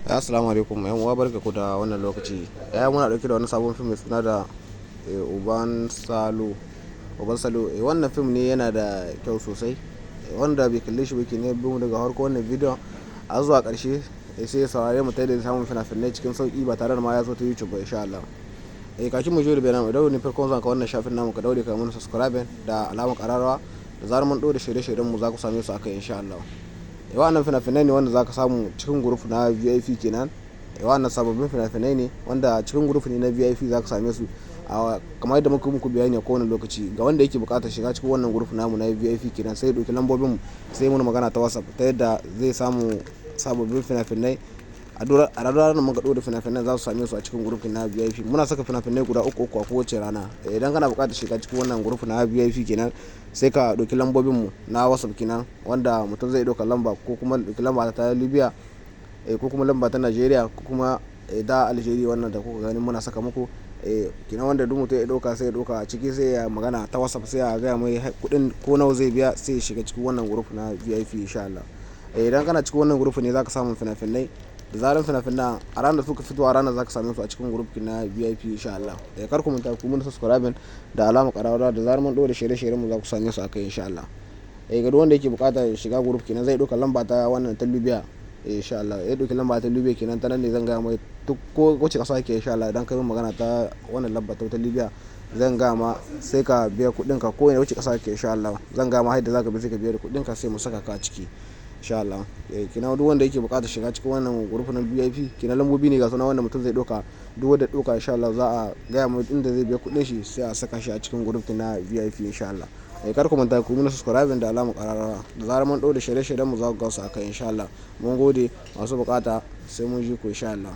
Assalamu alaikum yan uwa, barka ku da wannan lokaci. Ya muna dauke da wani sabon fim mai suna da Uban Salo. Uban Salo. Wannan fim ne yana da kyau sosai. Wanda bai kalle shi ba ke ne bin daga farko wannan bidiyon a zuwa karshe, sai ya saurare mu ta yadda samun fina-finai cikin sauki ba tare da ma ya zo ta YouTube ba, insha Allah. Kafin mu je da bayanan, idan ne farkon zuwa ka wannan shafin namu, ka daure ka mana subscribe da alamar kararrawa. Da zarar mun ɗora shirye-shiryen mu, za ku same su akai, insha Allah. Wannan fina-finai ne wanda za ka samu cikin group na VIP kenan. Wannan sababbin fina-finai ne wanda cikin group ne na VIP za ka same su. Kamar yadda muka muku bayani a kowane lokaci, ga wanda yake buƙatar shiga cikin wannan group namu na VIP kenan, sai ya ɗauki lambobin mu, sai mun magana ta WhatsApp ta yadda zai samu sababbin fina-finai. A ranar da muka ɗora fina-finan, za su same su a cikin group na VIP. Muna saka fina-finai guda uku uku a kowace rana. Idan kana buƙatar shiga cikin wannan group na VIP kenan, sai ka ɗauki lambobin mu na WhatsApp kenan, wanda mutum zai ɗauka lamba, ko kuma ɗauki lamba ta Libya, ko kuma lamba ta Nigeria, ko kuma da Algeria, wannan da kuka gani muna saka muku kenan. Wanda duk mutum ya ɗauka, sai ya ɗauka a ciki, sai ya magana ta WhatsApp, sai ya gaya mai kuɗin ko nawa zai biya, sai ya shiga cikin wannan group na VIP, insha Allah. Idan kana cikin wannan group ne zaka samu fina-finai. Da zarar fina-finan a ranar suka fito, a ranar zaka same su a cikin group na VIP, insha Allah. Kar ku manta ku mun subscribe da alamar ƙararrawa. Da zarar mun ɗora shirye-shiryen mu, za ku same su akai, insha Allah. Ga duk wanda yake buƙatar shiga group kenan, zai ɗauka lamba ta wannan ta Libya, insha Allah. Ya ɗauki lamba ta Libya kenan, ta nan ne zan gaya mai duk ko wace ƙasa yake, insha Allah. Idan ka yi magana ta wannan lamba ta Libya, zan gaya ma, sai ka biya kuɗin ka. Ko wace ƙasa yake, insha Allah, zan gaya ma yadda zaka bi, sai ka biya da kuɗin ka, sai mu saka ka a ciki, insha Allah. Kenan duk wanda yake buƙatar shiga cikin wannan group na VIP kenan, lambobi ne ga suna wanda mutum zai ɗauka. Duk wanda ɗauka, insha Allah, za a gaya mai inda zai biya kuɗin shi, sai a saka shi a cikin group na VIP, insha Allah. Kar ku manta ku mana subscribe da alamar ƙararrawa. Da zarar mun ɗora shirye-shiryen mu, za ku ga su akai, insha Allah. Mun gode masu buƙata, sai mun ji ku, insha Allah.